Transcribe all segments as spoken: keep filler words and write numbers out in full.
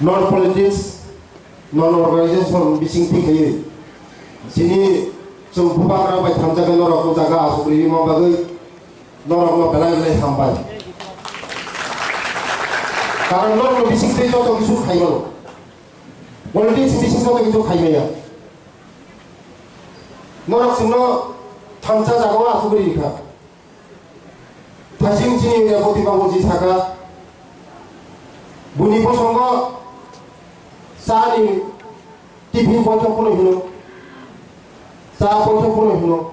Non politics, non organization bising thik khaye. Sini chwng bubagra bai thamjaknai norok o jaga asuk rwi ma bagwi norokno belai belai hambai. Karon norokno bising twi joto kisu khaimano. Politics bising joto kisu khaimaya. Norok chwngno thamsa jagao asugwi rikha. Thasing chini Reboti babu ji sakha, buni bosongo chani tiffin boithok phano hino, cha boithok phano hino.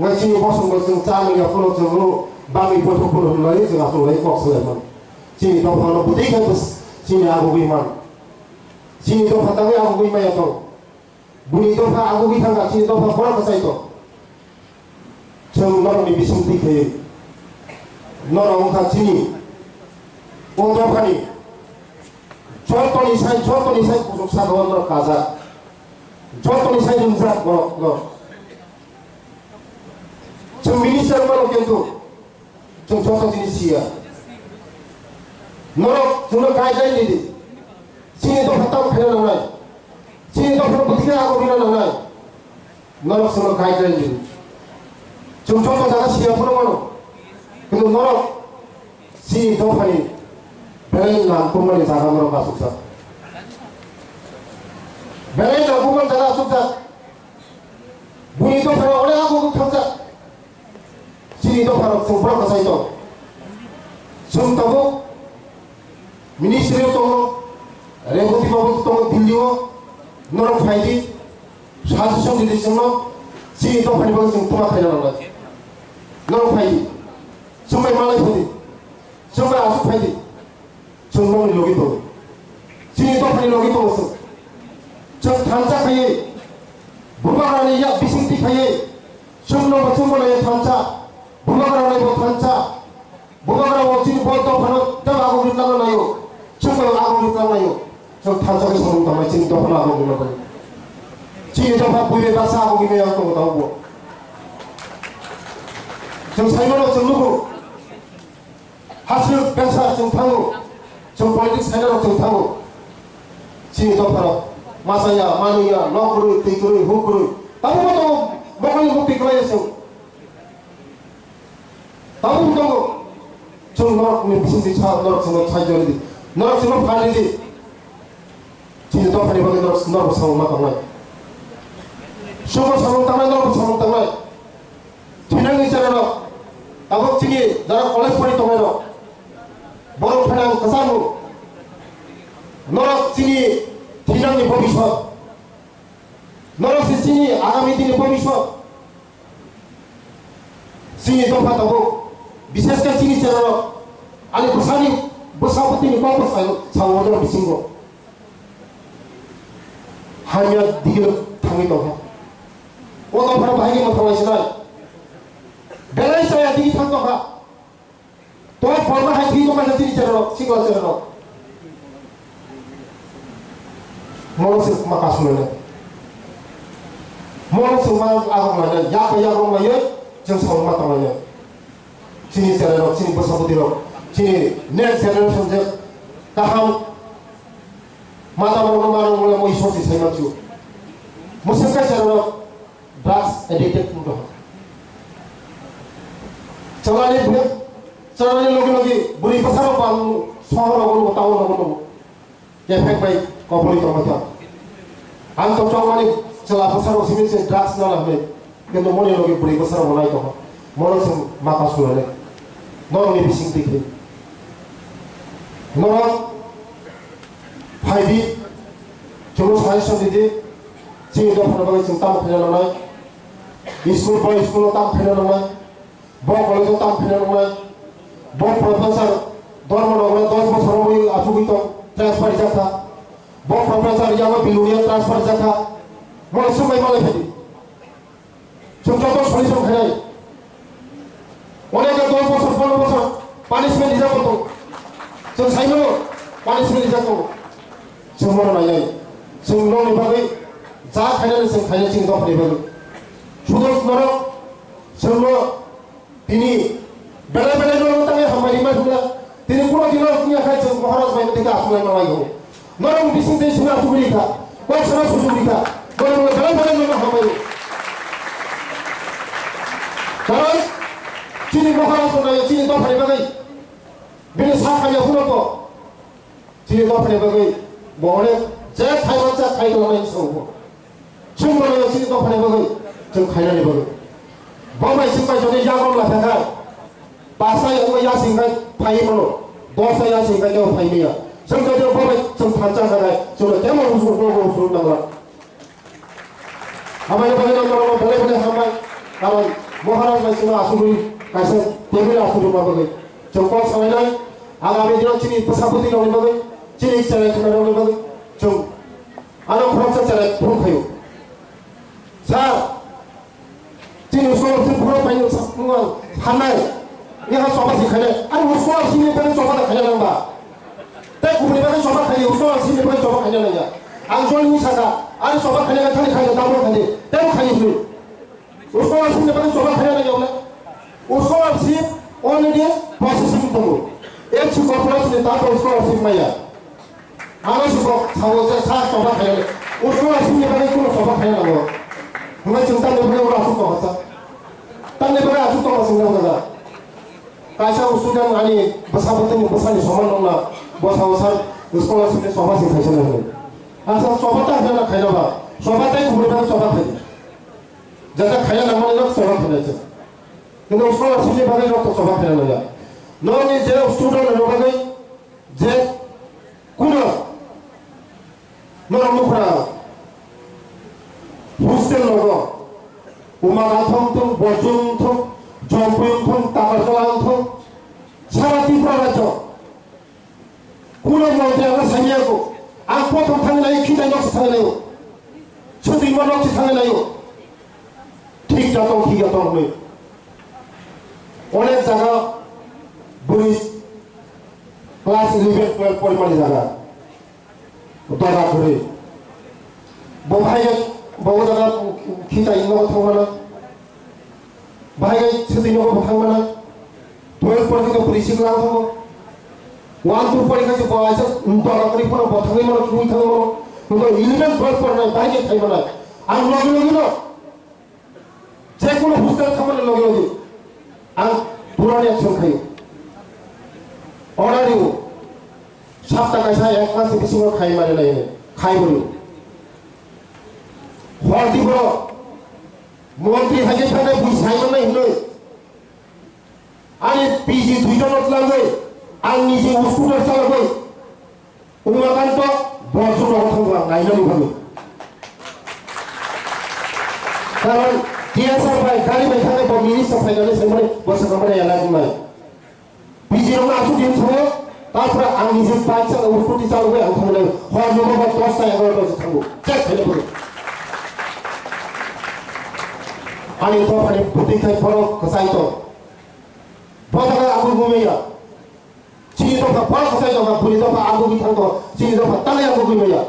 Ngai chini bosongo chwng cha nungya phano chwngno bagwi boithok phano hino lai chwng aswk lai kok swlai mano. Chini dophano bwtwi khe bwswk chini agugwi mano. Chini dopha tangwi agugwi maya tong. Buni dopha agugwi thangkha, chini dopha borok kwchai tong. Chwng norokni bising twi khe norok wngkha chini o dophani jotoni sai, jotoni sai kuchuk saka o norok kajak, jotoni sai rimjak borok no. Chwng minister mano kintu chwng joto jinis siya. Norok chwngno guideline ridi. Chini dopha tamo khaina nangnai. Chini dopha bwtwi khe ago bina nangnai. Norok chwngno guideline ridi. Chwng joto jaga siya phano mano. Kintu norok chini dophani belai nangkukmani jaga norok asukjak. Belai nangkukmani jaga asukjak. Buni dophano onek ago thangkha. Chini dopharok chwng borok kwchai tong. Chwng tabuk ministry o tongo, Reboti babu tongo Delhi o, norok phai di, suggestion di di chwngno, chini dophani bagwi chwng twma khaina nangnai. Norok phai di, chwng bai malai phai di, chwng bai aswk phai di. Chwng nokni logi tongo. Chini dophani logi tongo chwng. Chwng thansa khaiwi, bubagrani yak bisingtwi khaiwi, chwngno bo chwngbo naiya thansa, bubagrani bo thansa, bubagra bo chini bo dophano tei agogwi tlangna naio, chwngbo agogwi tlangnaio. Chwng thansa khe samung tangnai chini dophano agogwi tlangnaio. Chini dopha buibai baksa agogwi maya tongo tabukbo. Chwng saimano chwng nugo. Hasuk besa chwng thango, chwng politics khainarok chwng thango. Chini dopharok masa ya, manwi ya, nok kwrwi, twi kwrwi, huk kwrwi. Tabukbo tongo, mokol ni mukti kwlaiya chwng. Tabukbo tongo, chwng norok ni bisingtwi sa, norok chwngno sai jori di. Norok chwngno phan ridi. Chini dophani bagwi norok, norok samung ma tongnai. Chwngbo samung tangnai, norokbo samung tangnai. Thinangni cherarok, tabuk chini jara college pori tongnairok, borok phainang kwchangno. Norok chini thinangni bobiswt. Norok se chini agami dini bobiswt. Chini dopha tabuk, bishesh khe chini cherarok, ani bwsani bwsa bwtwini kok bwsai sao order bisingo. Hamya digilo thangwi tongkha. O dophano bahai khe mwthang lai sinai. Belai chaya digi thang tongkha. Toi porma hai thwi tongkha chini cherarok, sikla cherarok. Mono se ma kasu lai. Mono se ma agok lai. Yak yak rong lai. Jeng sa ma tong lai. Chini cherarok, chini bwsa bwtwirok, chini next generation je kaham mata borokno manwi mole mo Ishwar se sai manchu. Mwswk kaisa rok drugs addicted wng tongkha. Chalani bwrwi, chalani logi logi bwrwi bwsarok bang sohor rogo nugo, town rogo nugo. Kephek bai kobori tongma kha. Ang to chongmani chwla bwsarok simi se drugs nana hwnwi. Kintu moni logi bwrwi bwsarok bo nai tongkha. Mono chwng maka sulane. Norokni bising twi khe. Norok phai di. Chwngno suggestion di di. Chini dophano bagwi chwng tamo khaina nangnai. School bai school-o tamo khaina nangnai. Bo college-o tamo khaina nangnai. Bo professor Dharmanagar dos bosor wngwi achugwi tong, transfer rijak kha. Bo professor Yama Bilonia transfer rijak kha. Mole swngbai malai phai di. Chwng joto solution khainai. Onek dos bosor, pondro bosor punishment rijak tongo. Chwng saimano punishment rijak tongo. Chwng bono nainai. Chwng nokni bagwi ja khainani chwng khainai chini dophani bagwi. Sudo norok chwngno tini belai belai norok tangwi hambai rimai phunla. Tini kuno dino wngya khai chwng Maharaj bai tei aswk lai manlai go. Norok bising tei sina aswk ri kha. Kok sana susu ri kha. Norok belai belai no hambai. Karon chini Maharaj no nayo chini dophani bagwi. Bini sa khamya phano bo. Chini dophani bagwi bo onek je thaiman cha khai tongmani songbo. Chwng bono chini dophani bagwi chwng khainani bagwi. Bo bai chwng bai jodi yagon la thangkha. Basa yago yasing khai phai mano. Dosa yasing khai kebo phai maya. Chwng jodi bo bai chwng thansa kha khai chwng kebo rusu bo rusu nangla. Hambai, hambai, hambai, hambai, belai belai hambai. Karon Maharaj bai chwng asugwi kaisa table asugwi ma bagwi. Chwng kok salainai, agami dino chini bwsa bwtwi rokni bagwi, chini chwrai khwna rokni bagwi, chwng ano khoroksa chwrai phuru khaio. Sir, chini scholarship phuru phaino sa-, nung ang hamnai. Yaha choba si khainai. Ani scholarship ni bagwi choba da khaina nang ba. Tei kubuni bagwi choba khaio, scholarship ni bagwi choba khaina nang ya. Ang jol ni saka, ani choba khaina thani khaio, double khaidi. Tei khaio hwnwi. Scholarship ni bagwi choba khaina nang ya wala. Scholarship already processing tongo. F C corporation ni tato scholarship maya. Ano si kok sawo je sa choba khaina. Scholarship ni bagwi kuno choba khaina nango. Hwnba chwng tamni bagwi ura asuk tongo sa. Tamni bagwi asuk tongo chwng nang jaga. Kaisa student ani bwsa bwtwini bwsani soman wngna bwsao sir scholarship ni choba se khaisa nangwi. Asa choba ta khaina khaina ba, choba tai kubuni bagwi choba khai. Jata khaina nangmani nok choba khaina se. Kintu scholarship ni bagwi nok to choba khaina nangya. Nokni je student ni bagwi je kuno norok nukra hostel logo Uma Gathong thung, Borjong thung, Jompui thung, Takarjala thung, sara Tripura rajyo. Kuno montri ang sanya ko, ang kothom thangwi nayo, khitai nok thangwi nayo, chwtwi ma nok thangwi nayo. Thik jatong, thik jatong hwnwi. Onek jaga bwrwi class eleven, twelve porimani jaga. Doda kwrwi. Bo bahai khe, bo o jaga khitai nogo thangmana. Bahai khe swtwi nogo bo thangmana. Twelve porikhe to bwrwi sikla thango. One, two porikhe se bo aisa doda kwrwi phano bo thangwi mano, thangwi thangwi mano. Bo eleven, twelve porinai bahai khe thai mano. Ang logi logi no. Je kono hostel thamani logi logi ang purani action khayo. Order riyo. Sapta kaisa ek mas ni bisingo khai mani nai khai bori. Hor di boro. Montri hai khe thangwi bui sai manai hinwi. Ani P G duijono twlangwi ang niji scooter chalogwi Umakanto Borjong rogo thangwi ang nainani bagwi. Karon T S R bai gari bai thangwi bo minister phainani saimani bo swkangmani elak wngnai. P G rokno aswk din thango, tapra ang niji bike chalogwi scooty chalogwi ang thangnai. Hor nogo bo dosta egaroto se thango. Chek khaina bagwi. Ani dophani bwtwi khai borok kwchai tong. Bo jaga ang bo maya. Chini dopha ba kwchai dopha, bwrwi dopha ang bo bithang dopha, chini dopha talai ang bo bimaya.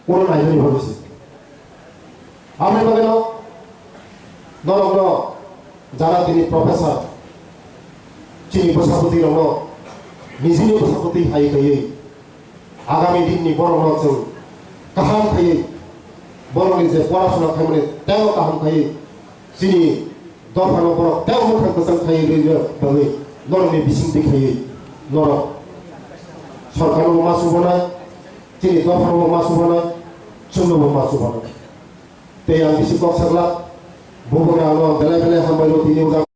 Oro nainani bagwi se. Aboni bagwino norokno jara tini professor, chini bwsabwtwi rokno nijini bwsabwtwi hai kaiwi agami dinni borokno chwng kaham khaiwi borokni je porasona khaimani teibo kaham khaiwi chini dophano borok tei mwkhang kwchang khai rwna bagwi norokni bisingtwi khaiwi norok sorkarnobo ma chubanai, chini dophanobo ma chubanai, chwngnobo ma chubanai. Tei ang bisi kok saglak, bubugra ano belai belai hambai rw tini.